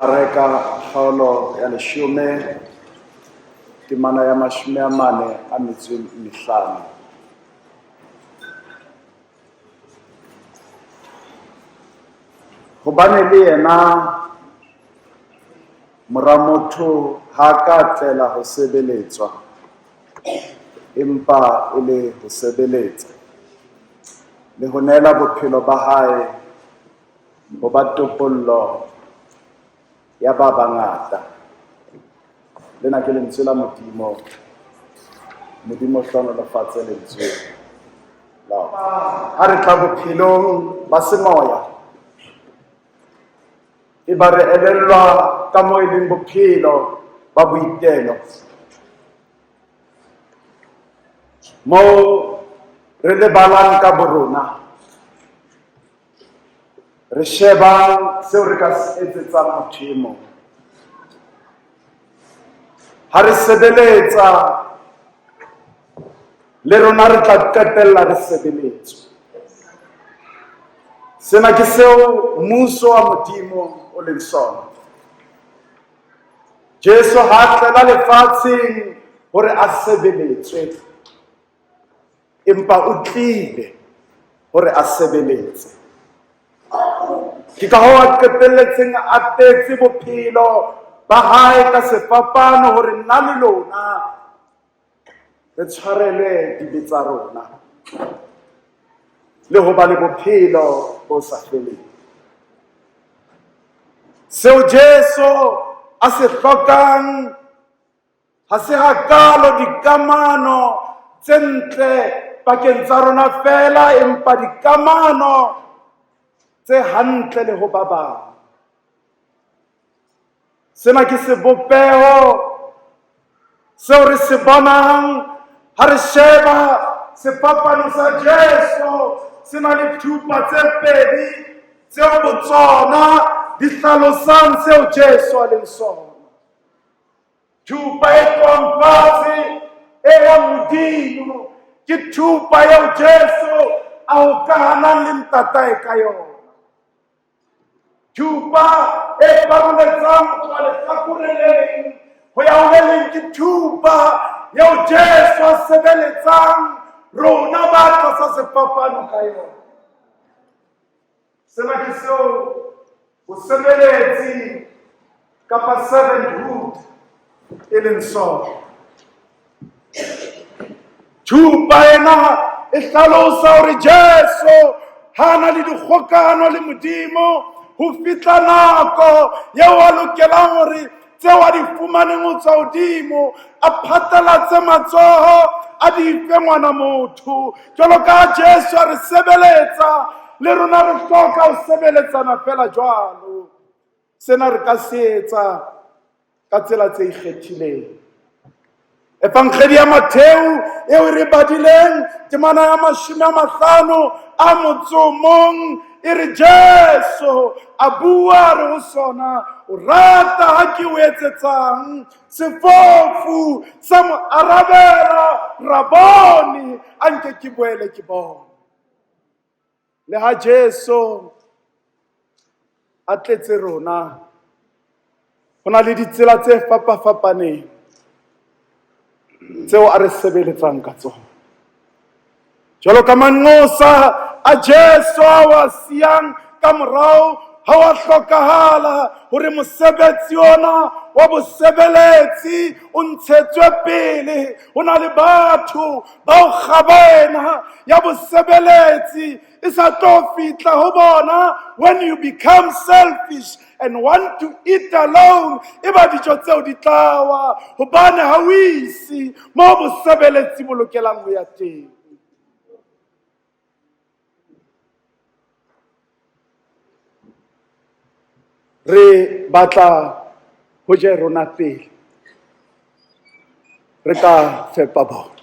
Mareka kgaolo ya leshome temana ya mashome a mane a metso e mehlano. Hobane le yena mora motho ha a ka tlela ho sebeletswa, empa e le ho sebeletsa le ho neela bophelo ba hae ho ba topollo ya ba bangata. Lena ke lentswe la Modimo. Modimo hlohonolofatse lentswe la Ha re tla bophelong ba semoya, e ba re elellwa ka moo e leng bophelo ba boitelo. Moo re lebalang ka borona, re shebang seo re ka se etsetsang motho e mong. Ha re sebeletsa, le rona re tla qetella re sebeletswa. Sena ke seo mmuso wa Modimo o leng sona. Jesu ha a tlela lefatsheng hore a sebeletswe, empa o tlile hore a sebeletse. Ke ka hoo a qetelletseng a tetse bophelo ba hae ka sefapano hore nna le lona re tshwarelwe dibe tsa rona le ho ba le bophelo bo sa feleng. Seo Jesu a se hlokang ha se hakaalo dikamano tse ntle pakeng tsa rona feela, empa dikamano tse hantle le ho ba bang. Sena ke sebopeho seo re se bonang ha re sheba sefapano sa Jesu se na le thupa tse pedi tseo botsona di hlalosang seo Jesu a leng sona. Thupa e tlohang fatshe e yang hodimo ke thupa eo Jesu a hokahanang le ntatae ka yona. Thupa e paroletsang ho tloha lehlakoreng le leng ho ya ho le leng ke thupa eo Jesu a sebeletsang rona ba tlasa sefapano ka yona. Sena ke seo bosebeletsi kapa servanthood e leng sona. Thupa ena e hlalosa hore Jesu ha na le dikgokano le Modimo ho fihla nako eo a lokelang hore tseo a di fumaneng ho tswa hodimo a phatlalatse matsoho a di fe ngwana motho. Jwalo ka Jesu a re sebeletsa, le rona re hloka ho sebeletsana fela jwalo. Sena re ka se etsa ka tsela tse ikgethileng. Evangeli ya Matheu eo e re badileng temana ya mashome a mahlano a motso o mong e re Jesu a bua re ho sona, o rata ha ke o etsetsang? Sefofu sa mo arabela, Raboni, a nke ke boele ke bone. Le ha Jesu a tletse rona, ho na le ditsela tse fapafapaneng tseo a re sebeletsang ka tsona. Jwalo ka manqosa a Jesu a wa siyang ka morao, ha wa hlokahala hore mosebetsi ona wa bosebeletsi o ntshetswe pele. Ho na le batho bao kgaba ena ya bosebeletsi e sa tlo fihla ho bona. When you become selfish and want to eat alone, e ba dijo tseo di tla wa, hobane ha o ise moo bosebeletsi bo lokelang ho ya teng. Re batla ho je rona pele re ka fepa bona.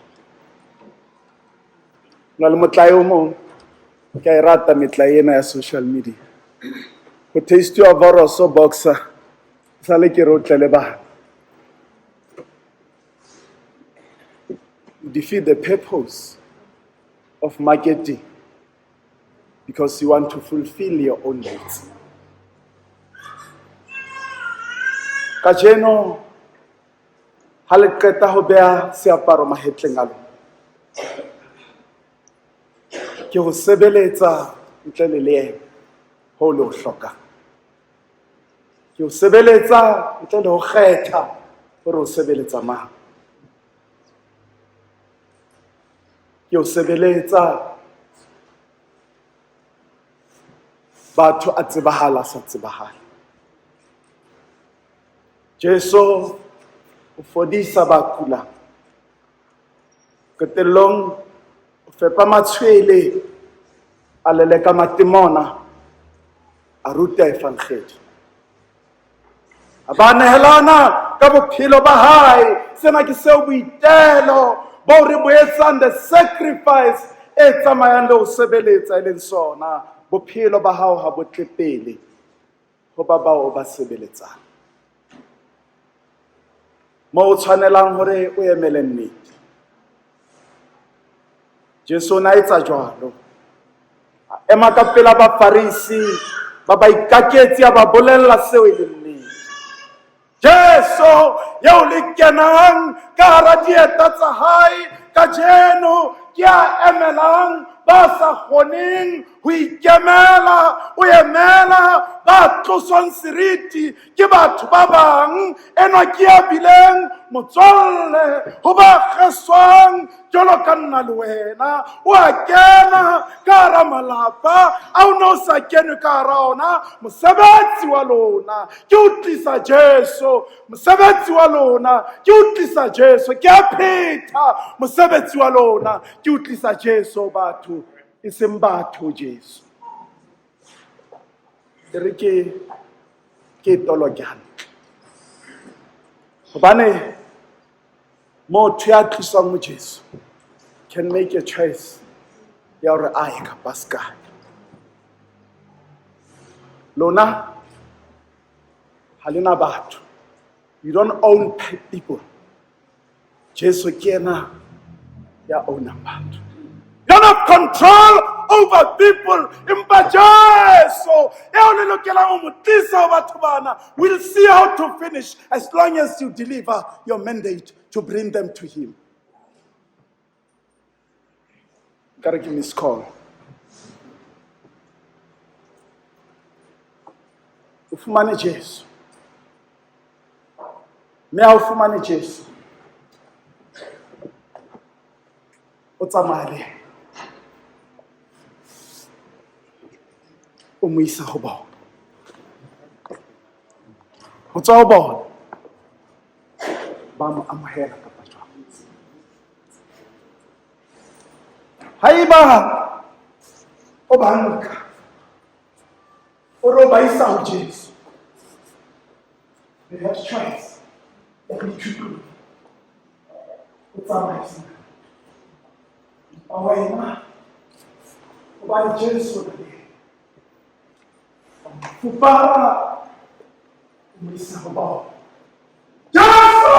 Na le motlae o mong, ke a e rata metlae ena ya social media. Ho tastiwa voroso boxer, sale ke re o tle le bana. Defeat the purpose of marketing because you want to fulfill your own needs. Kajeno ha le qeta ho beha seaparo mahetleng a lona, ke ho sebeletsa ntle le leeme ho le ho hlokang. Ke ho sebeletsa ntle le ho kgetha hore o sebeletsa mang. Ke ho sebeletsa batho a tsebahala sa tsebahale. Jesu o fodisa ba kulang. Qetellong o fepa matshwele, a leleka matemona, a ruta evangeli. A ba nehelana ka bophelo ba hae. Sena ke seo boitelo bo re bo etsang, the sacrifice e tsamayang le ho sebeletsa e leng sona. Bophelo ba hao ha bo tle pele ho ba bao o ba sebeletsang. Mo o tshwanelang hore o emele nnete. Jesu o ne a etsa jwalo. A ema ka pela Bafarisi ba baikaketsi, a ba bolella seo e leng nnete. Jesu eo le kenang ka hara dieta tsa hae kajeno ke a emelang ba sa kgoneng ho ikemela, o emela ba tloswang seriti ke batho ba bang. Enwa ke ya bileng motswalle ho ba kgeswang jwalo ka nna le wena. O a kena ka hara malapa a o ne o sa kenwe ka hara ona. Mosebetsi wa lona ke o tlisa Jesu, mosebetsi wa lona ke o tlisa Jesu. Ke a phetha, mosebetsi wa lona ke o tlisa Jesu batho, e seng batho Jesu. E re ke toloke hantle, hobane motho ya tliswang ho Jesu can make a choice ya hore a ye kapa a se ka. Lona ha le na batho, you don't own people. Jesu ke yena ya ownang batho. You don't have control over people, empa Jesu eo le lokelang ho mo tlisa ho batho bana will see how to finish as long as you deliver your mandate to bring them to him. Ka re ke miss call. O fumane Jesu. Mme ha o fumane Jesu, o tsamaya le yena. O mo isa ho bona. Ho tswa ho bona, ba mo amohela kapa jwang. Haeba o ba nka, o re o ba isa ho Jesu, they have choice ya ho ithutula, o tsamaisa empa wena hobane Jesu na le yena, o mo fupara, o mo isa ho bona. Jesu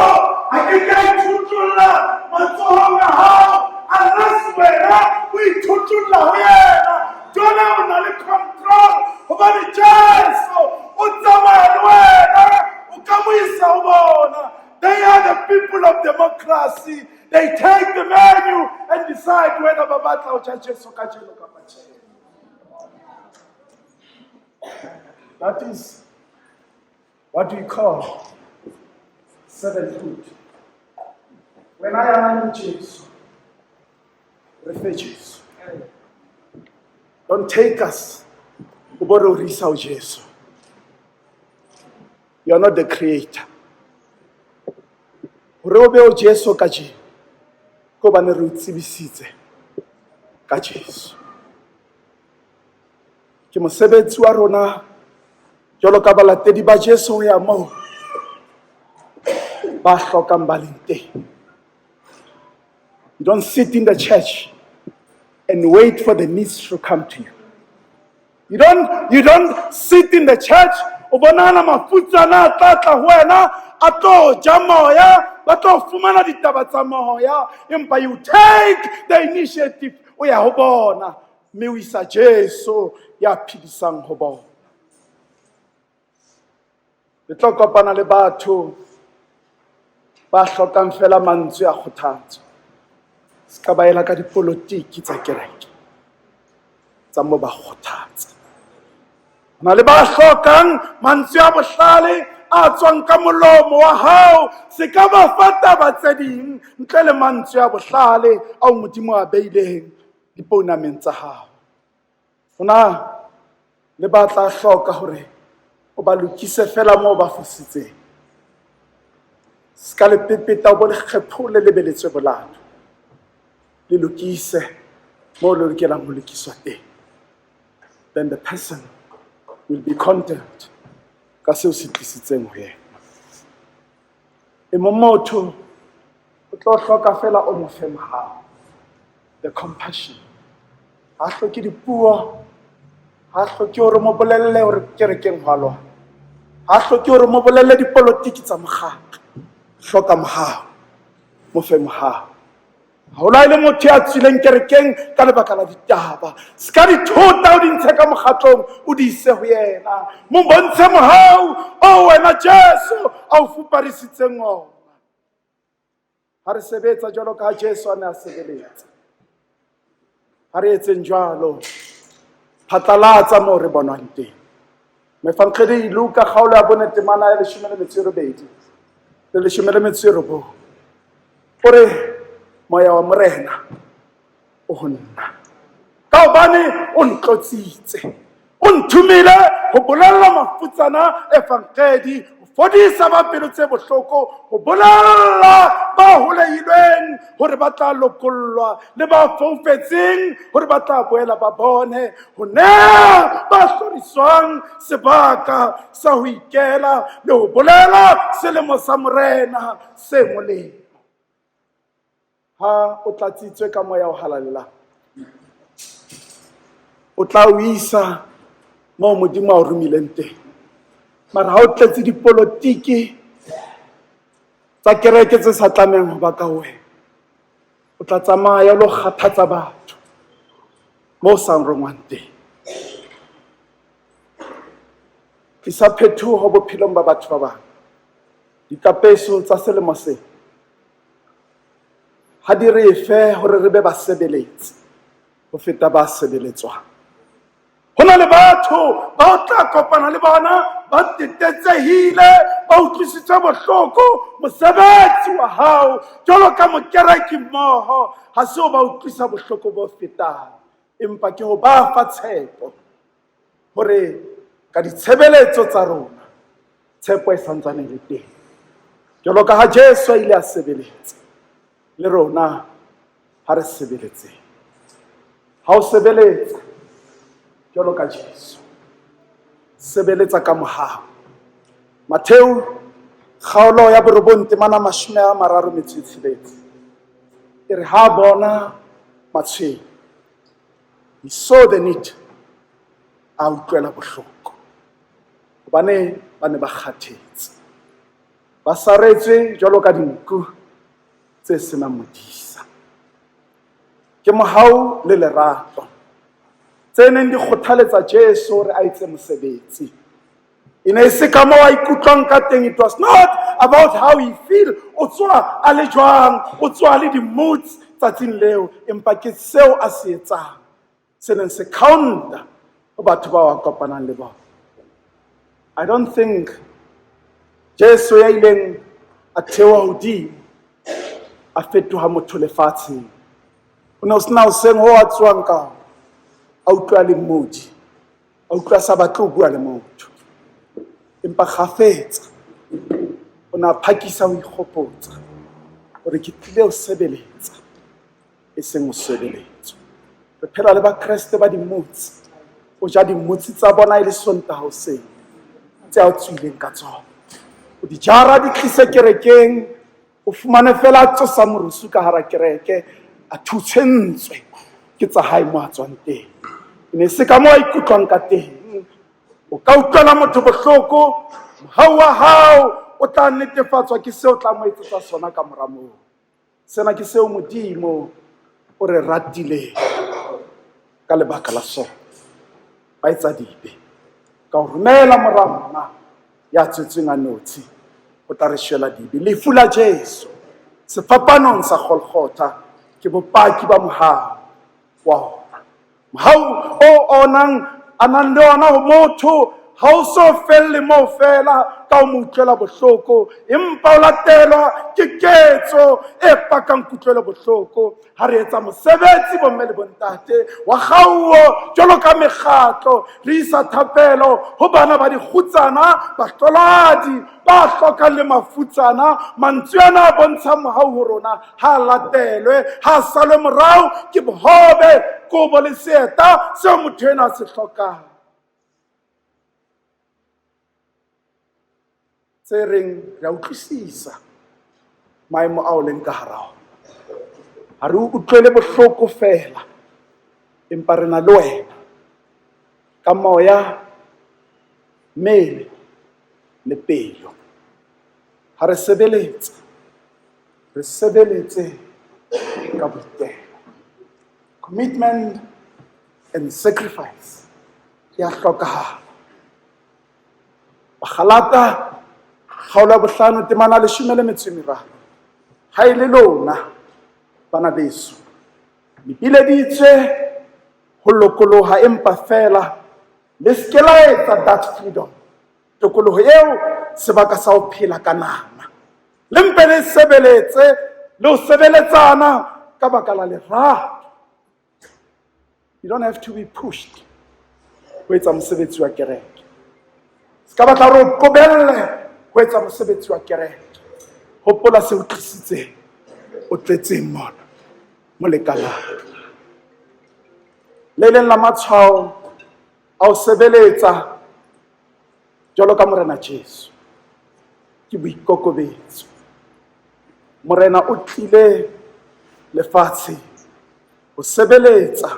a ke ke a ithutlolla matsohong a hao unless wena o ithutlolla ho yena. Jwale o na le control hobane Jesu o tsamaya le wena, o ka mo isa ho bona. They are the people of democracy. They take the menu and decide whether ba batla ho ja Jesu kajeno kapa tjhe. That is what we call servanthood. Wena ya nang le Jesu, re fe Jesu. Don't take us o bo re o re isa ho Jesu. You are not the creator. Hore o be o Jesu kajeno, ke hobane re o tsebisitse ka Jesu. Ke mosebetsi wa rona jwalo ka balatedi ba Jesu ho ya moo ba hlokang ba leng teng. You don't sit in the church and wait for the needs to come to you. You don't sit in the church o bonana mafutsana a tla tla ho wena, a tlo ja moya, ba tlo fumana ditaba tsa moya, empa you take the initiative, o ya ho bona mme o isa Jesu ya phedisang ho bona. Le tlo kopana le batho ba hlokang fela mantswe a kgothatso. Se ka ba ela ka dipolotiki tsa kereke tsa mo ba kgothatsa. Ho na le ba hlokang mantswe a bohlale a tswang ka molomo wa hao. Se ka ba fa taba tse ding ntle le mantswe a bohlale ao Modimo a beileng dipounameng tsa hao. Ho na le ba tla hloka hore o ba lokise fela moo ba fositseng. Se ka le pepeta o bo le kgephole le be le tswe bolato. Le lokise moo le lokelang ho lokiswa teng. Then the person will be content ka seo se tlisitseng ho yena. E mong motho o tlo hloka fela o mo fe mohau, the compassion. Ha hloke dipuo, ha hloke hore mo bolelle hore kerekeng ho a lwana, ha hloke hore mo bolelle dipolotiki tsa mokgatlo. Hloka mohau, mo fe mohau. Haholo ha e le motho ya tswileng kerekeng ka lebaka la ditaba, se ka dithota o di ntshe ka mokgatlong o di ise ho yena. Mo bontshe mohau o wena Jesu a o fuparisitseng ona. Ha re sebetsa jwalo ka ha Jesu a ne a sebeletsa, ha re etseng jwalo phatlalatsa moo re bonwang teng. Mefankgedi Luka kgaolo ya 4 temana ya 18 le 19 o re, moya wa Morena o ho nna, ka hobane o ntlotsitse, o nthomile ho bolella mafutsana evangedi, ho fodisa ba pelo tse bohloko, ho bolella ba holehilweng hore ba tla lokollwa, le ba foufetseng hore ba tla boela ba bone, ho nea ba hloriswang sebaka sa ho ikela, le ho bolela selemo sa Morena se molemo. Ha o tlatsitswe ka moya o halalelang, o tla o isa moo Modimo a o romileng teng. Mara ha o tletse dipolotiki tsa kereke tse sa tlamehang ho ba ka wena, o tla tsamaya o lo kgathatsa batho moo o sa rongwang teng. Tlisa phetoho bophelong ba batho ba bang. Dikapeso tsa selemo se ha di re fe hore re be basebeletsi ho feta ba sebeletswang. Ho na le batho ba o tla kopana le bona ba tetetsehile, ba utlwisitswe bohloko. Mosebetsi wa hao jwalo ka mokereki mmoho ha se o ba utlwisa bohloko bo fetang, empa ke ho ba fa tshepo hore ka ditshebeletso tsa rona tshepo e santsane e le teng. Jwalo ka ha Jesu a ile a sebeletsa, le rona ha re sebeletseng. Ha o sebeletsa jwalo ka Jesu, sebeletsa ka mohau. Mattheu kgaolo ya 9 temana 36 e re, ha bona matshwele, he saw the need, a utlwela bohloko, hobane ba ne ba kgathetse, ba saretswe jwalo ka dinku tse senang modisa. Ke mohau le lerato tse neng di kgothaletsa Jesu hore a etse mosebetsi. E ne e se ka moo a ikutlwang ka teng. It was not about how he feel, o tswa a le jwang, o tswa le di-moods tsatsing leo, empa ke seo a se etsang se neng se counta ho batho bao a kopanang le bona. I don't think Jesu ya ileng a theoha hodimo a fetoha motho lefatsheng, o ne o sena hoseng ho a tsoang ka hona, a utlwa le mmodi, a utlwa sa batle ho bua le motho, empa kgafetsa o ne a phakisa ho ikgopotsa hore ke tlile ho sebeletsa, e seng ho sebeletswa. Re phela le Bakreste ba dimotsi, o ja dimotsi tsa bona e le Sontaha hoseng tse a tswileng ka tsona, o di jara di tlise kerekeng, o fumane fela a tsosa morusu ka hara kereke, a thutshwentswe ke tsa hae mo a tswang teng. E ne se ka moo a ikutlwang ka teng. O ka utlwela motho bohloko, mohau wa hao o tla netefatswa ke seo o tla mo etsetsa sona ka mora moo. Sena ke seo Modimo o re ratileng ka lebaka la sona. Ba etsa dibe ka ho romela mora rona. Ya tswetsweng a notshi o tla re shwela dibe. Lefu la Jesu sefapanong sa Golgotha ke bopaki ba mohau wa ona. Mohau o onang a nang le ona ho motho ha o so felle moo fela ka ho mo utlwela bohloko, empa o latelwa ke ketso e pakang kutlwelo bohloko. Ha re etsa mosebetsi bomme le bontate wa kgauo jwalo ka mekgatlo, re isa thapelo ho bana ba dikgutsana, bahloladi ba hlokang le mafutsana. Mantswe ana a bontshang mohau ho rona ha a latelwe, ha a salwe morao ke bohobe, kobo le seeta seo motho ena a se hlokang. Tse reng re a utlwisisa maemo ao leng ka hara ona. Ha re utlwele bohloko feela, empa re na le wena ka moya, mmele le pelo. Ha re sebeletse, re sebeletse ka boitelo. Commitment and sacrifice ya hlokahala. Bagalata kgaolo ya bohlano temana leshome le metso e meraro. Ha e le lona bana beso, le bileditswe ho lokoloha, empa feela le se ke la etsa that freedom, tokoloho eo, sebaka sa ho phela ka nama. Le mpe le sebeletse le ho sebeletsana ka baka la lerato. You don't have to be pushed ho etsa mosebetsi wa kereke. Se ka batla hore o qobelle ho etsa mosebetsi wa kereke. Hopola se o tlisitseng, o tletseng mona mo lekanang. Le leng la matshwao a ho sebeletsa jwalo ka Morena Jesu ke boikokobetso. Morena o tlile lefatsheng ho sebeletsa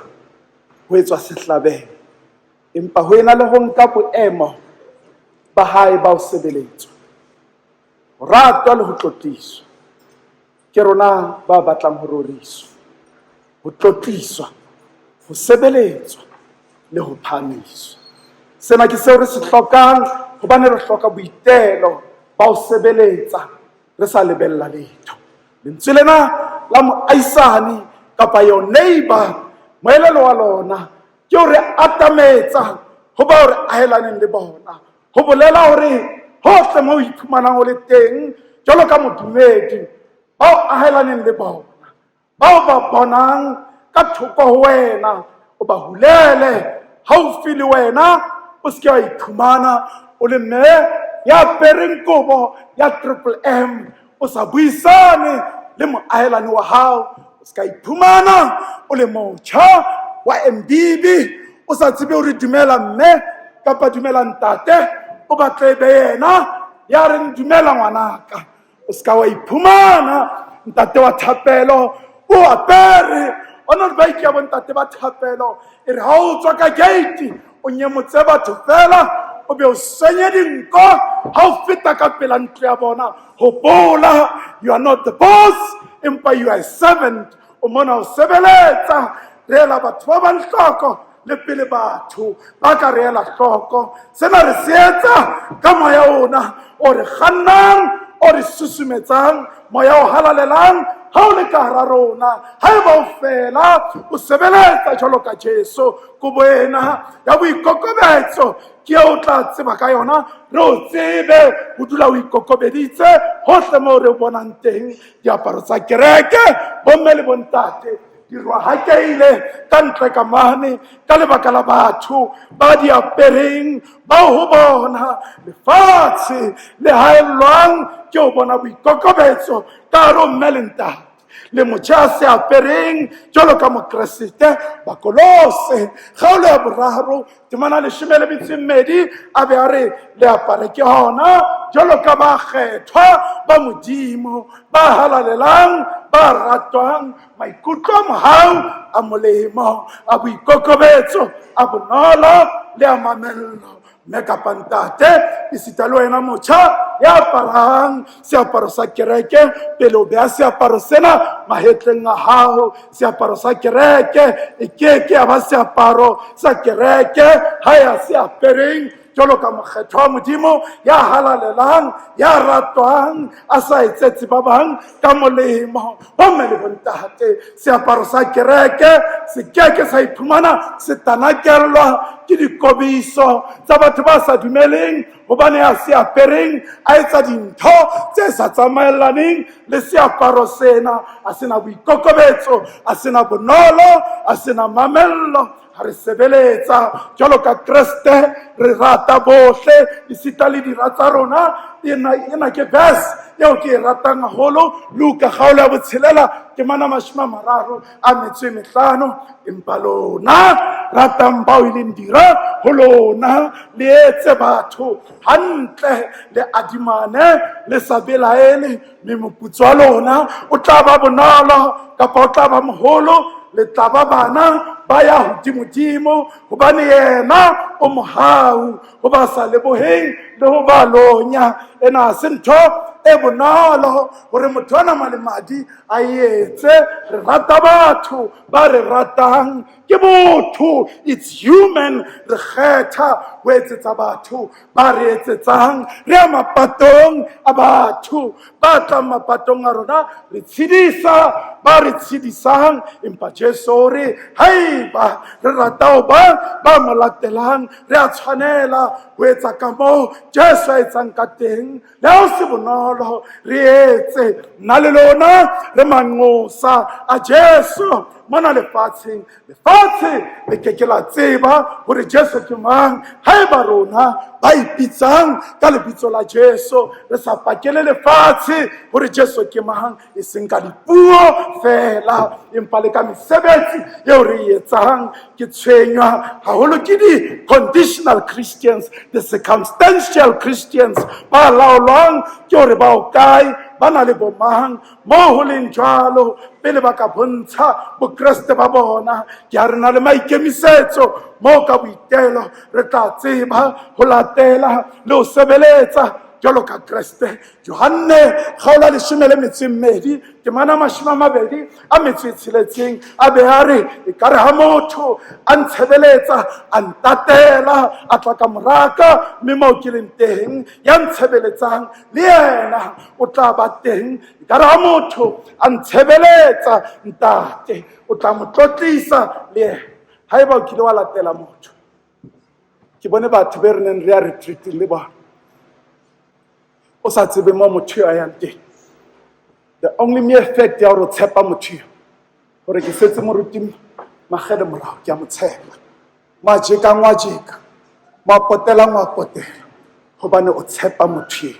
ho etswa sehlabelo, empa ho ena le ho nka boemo ba hae ba ho sebeletswa, ho ratwa le ho tlotliswa. Ke rona ba batlang ho roriswa, ho tlotliswa, ho sebeletswa le ho phahamiswa. Sena ke seo re se hlokang, hobane re hloka boitelo ba ho sebeletsa re sa lebella letho. Lentswe lena la moahisani kapa your neighbor, moelelo wa lona ke hore atametsa ho bao re ahelaneng le bona. Ho bolela hore hohle mo o iphumanang o le teng jwalo ka modumedi, bao ahelaneng le bona, bao ba bonang ka thoko ho wena, o ba hulele haufi le wena. O se ke wa iphumana o le mme ya apereng kobo ya Triple M o sa buisane le moahelani wa hao. O se ka iphumana o le motjha wa MBB o sa tsebe hore dumela mme kapa dumela ntate, o batle be yena ya reng dumela ngwanaka. O se ka wa iphumana ntate wa thapelo o apere ona re bike ya bontate ba thapelo, e re ha o tswa ka gate o nyemotse batho fela, o be o senye dinko ha o feta ka pela ntlo ya bona. Hopola, you are not the boss, empa you are a servant. O mona o sebeletsa. Re ela batho ba bang hloko le pele batho ba ka re ela hloko. Sena re se etsa ka moya ona o re kgannang, o re susumetsang, moya o halalelang ha o le ka hara rona. Haeba o fela o sebeletsa jwalo ka Jesu, kobo ena ya boikokobetso ke eo o tla tseba ka yona, re o tsebe o dula o ikokobeditse hohle moo re o bonang teng. Diaparo tsa kereke, bomme le bontate, di rohakeile ka ntle ka mane ka lebaka la batho ba di apereng, bao ho bona lefatshe le haellwang ke ho bona boikokobetso ka hare ho mme le ntate le motjha a se apereng jwalo ka Mokeresete. Bakolose kgaolo ya boraro temana leshome le metso e mmedi a be a re le apare ke hona jwalo ka ba kgethwa ba Modimo, ba halalelang, ba ratwang, maikutlo a mohau, a molemo, a boikokobetso, a bonolo le a mamello. Mme kapa ntate, esita le wena motjha ya aparang seaparo sa kereke, pele o beha seaparo sena mahetleng a hao, seaparo sa kereke e ke ke ya ba seaparo sa kereke ha ya se apereng jwalo ka mokgethwa wa Modimo ya halalelang, ya ratwang, a sa etsetse ba bang ka molemo. Bomme le bontate, seaparo sa kereke se keke sa iphumana se tanakellwa ke dikobiso tsa batho ba sa dumeleng, hobane a se apereng a etsa dintho tse sa tsamaellaneng le seaparo sena, a sena boikokobetso, a sena bonolo, a sena mamello. Ha re sebeletsa jwalo ka Kreste, re rata bohle, esita le dira tsa rona. Ena ke verse eo ke e ratang haholo, Luka kgaolo ya botshelela ke mana 35. Empa lona ratang bao e leng dira ho lona, le etse batho hantle, le adimane, le sa belaele, mme moputso wa lona o tla ba bonolo kapa o tla ba moholo, le tla ba bana ba ya hodimodimo, hobane yena o mohau ho ba sa leboheng le ho ba lonya. Ena ha se ntho e bonolo hore motho a nama le madi a etse. Re rata batho ba re ratang, ke botho, it's human. Re kgetha ho etsetsa batho ba re etsetsang, re ya mapatong a batho ba tlang mapatong a rona, re tshedisa ba re tshedisang. Empa Jesu o re haeba re rata ho ba ba mo latelang, re a tshwanela ho etsa kamoo Jesu a etsang ka teng. Le ha ho se bonolo, re etse. Nna le lona re manqosa a Jesu mona lefatsheng. Lefatshe le ke ke la tseba hore Jesu ke mang haeba rona ba ipitsang ka lebitso la Jesu re sa pakele lefatshe hore Jesu ke mang, e seng ka dipuo fela, empa le ka mesebetsi eo re e etsang. Ke tshwenywa haholo ke di-conditional Christians, the circumstantial Christians, ba laolwang ke hore ba o kae, ba na le bomang. Moo ho leng jwalo, pele ba ka bontsha bokreste ba bona, ke ha re na le maikemisetso moo ka boitelo re tla tseba ho latela le ho sebeletsa jwalo ka Kreste. Johanne kgaolo ya 12, temana 26, a be a re, ekare ha motho a ntshebeletsa, a ntatela, a tla ka moraka, mme moo ke leng teng, ya ntshebeletsang le yena o tla ba teng. Ekare ha motho a ntshebeletsa, ntate o tla mo tlotlisa le yena. Haeba o kile wa latela motho, ke bone batho be re neng re ya retreating le bona, o sa tsebe mo motho eo a yang teng. The only mere fact ya hore o tshepa motho eo, hore ke setse moruti Makgele morao, ke a mo tshepa, mo a jekang wa jeka, mo a potelang wa potela, hobane o tshepa motho eo.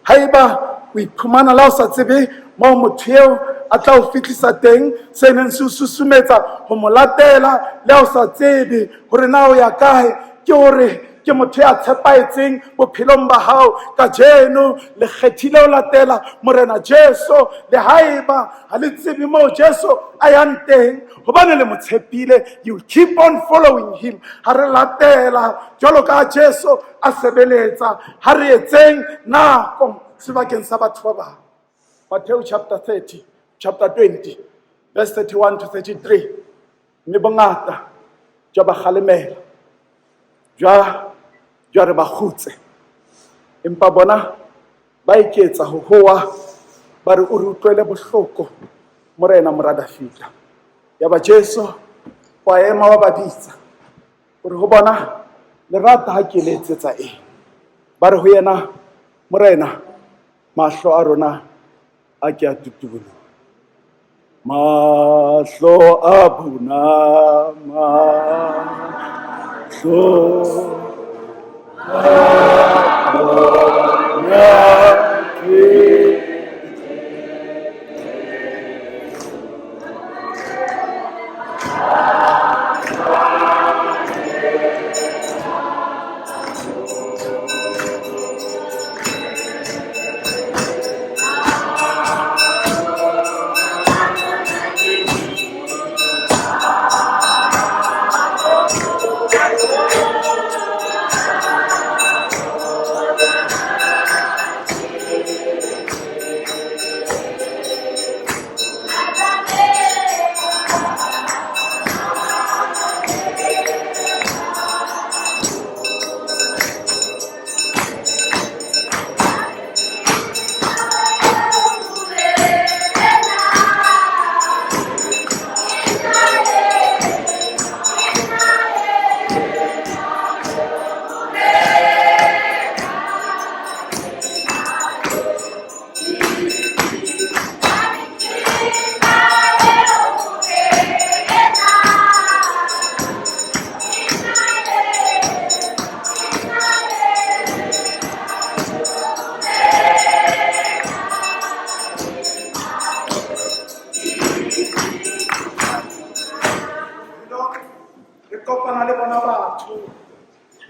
Haeba o iphumana la o sa tsebe moo motho eo a tla o fihlisa teng, se neng se o susumetsa ho mo latela, le ha o sa tsebe hore na o ya kae, ke hore ke motho ya tshepahetseng bophelong ba hao. Kajeno le kgethile ho latela Morena Jesu, le haeba ha le tsebe moo Jesu a yang teng, hobane le mo tshepile, you keep on following him. Ha re latela jwalo ka Jesu a sebeletsa, ha re etseng nako sebakeng sa batho ba bang. Matthew chapter 30, chapter 20, verse 31 to 33. Mme bongata jwa ba kgalemela, jwa re ba kgutse, empa bona ba eketsa ho hoa, ba re, o re utlwele bohloko, Morena, mora Dafida. Yaba Jesu wa ema, wa ba bitsa, o re ho bona, le rata ha ke le etsetsa eng? Ba re ho yena, Morena, mahlo a rona a ke a tutubolohe. Mahlo a bona, mahlo a bona ke.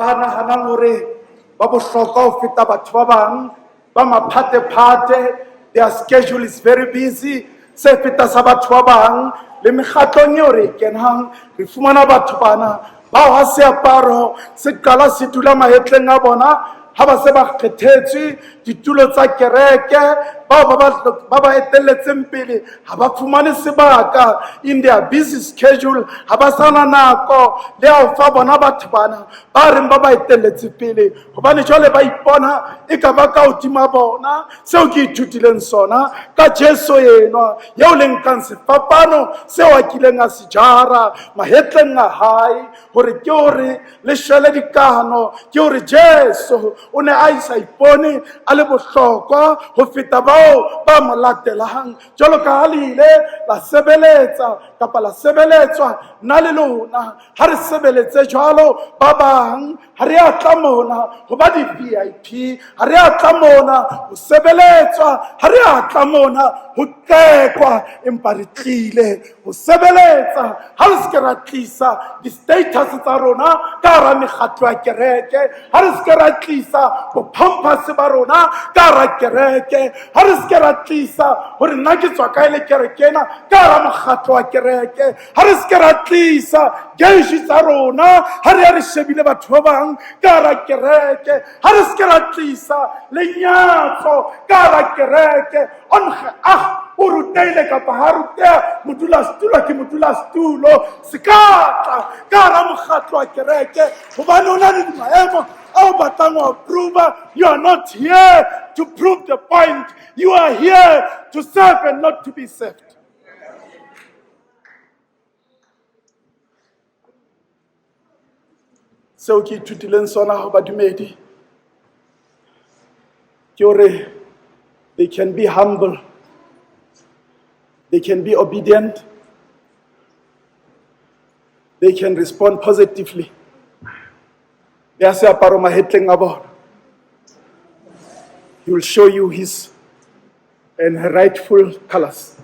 Ba nahanang hore ba bohlokwa ho feta batho ba bang, ba maphatephate, their schedule is very busy, se feta sa batho ba bang. Le mekgatlong eo re e kenang, re fumana batho bana bao ha seaparo se qala se dula mahetleng a bona, ha ba se ba kgethetswe ditulo tsa kereke, bao ba ba etelletseng pele ha ba fumane sebaka in their busy schedule, ha ba sana nako le ya ho fa bona batho bana ba reng ba ba etelletse pele, hobane jwale ba ipona e ka ba ka hodima bona. Seo ke ithutileng sona ka Jesu enwa eo le nkang sefapano seo a kileng a se jara mahetleng a hae, hore ke hore le shwele dikano, ke hore Jesu o ne a isa ipone a le bohlokwa ho feta bao ba mo latelang. Jwalo ka ha le ile la sebeletsa kapa la sebeletswa nna le lona, ha re sebeletse jwalo ba bang. Ha re a tla mona ho ba di-VIP, ha re a tla mona ho sebeletswa, ha re a tla mona ho qekwa, empa re tlile ho sebeletsa. Ha re se ke ra tlisa di-status tsa rona ka hara mekgatlo ya kereke, ha re se ke ra tlisa bophamphase ba rona ka hara kereke, ha re se ke ra tlisa hore nna ke tswa kae le kereke ena ka hara mokgatlo wa kereke, ha re se ke ra tlisa gauge tsa rona ha re ya re shebile batho ba bang ka hara kereke, ha re se ke ra tlisa lenyatso ka hara kereke. Ongeag o rutehile kapa ha ruteha, modulasetulo ke modulasetulo, se ka tla ka hara mokgatlo wa kereke hobane o na le maemo ao batlang ho prove. You are not here to prove the point, you are here to serve and not to be served. Seo ke ithutileng sona ho badumedi ke hore they can be humble, they can be obedient, they can respond positively. Beya seaparo mahetleng a bona, he will show you his and her rightful colors.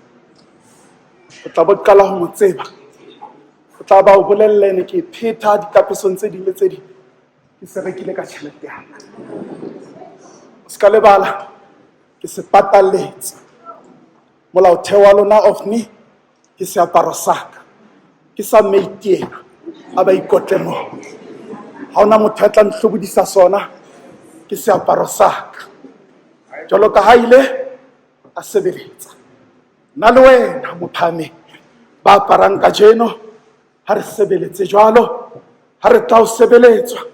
O tla bo qala ho mo tseba, o tla ba o bolelle ne ke pheta dikapesong tse ding le tse ding, ke se rekile ka tjhelete ya ka, o se ka lebala ke se patalletse. Molaotheo wa lona of me ke seaparo sa ka, ke sa mate ena, a ba ikotle moo, ha hona motho ya tla nhlobodisa sona, ke seaparo sa ka. Jwalo ka ha ile a sebeletsa nna le wena mophahameng ba aparang kajeno, ha re sebeletse jwalo. Ha re tla ho sebeletswa,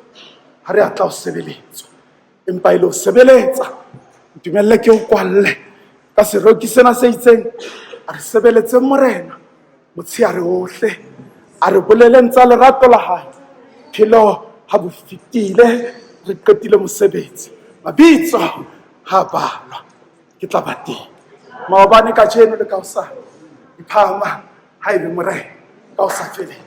ha re a tla ho sebeletswa, empa e le ho sebeletsa. Ntumelle ke o kwalle ka seroki sena se itseng: a re sebeletse Morena motshehare ohle, a re boleleng tsa lerato la hae. Phelo ha bo fetile, re qetile mosebetsi, mabitso ha balwa, ke tla ba teng maobane, kajeno le ka hosane. Diphahama ha e be Morena ka ho sa feleng.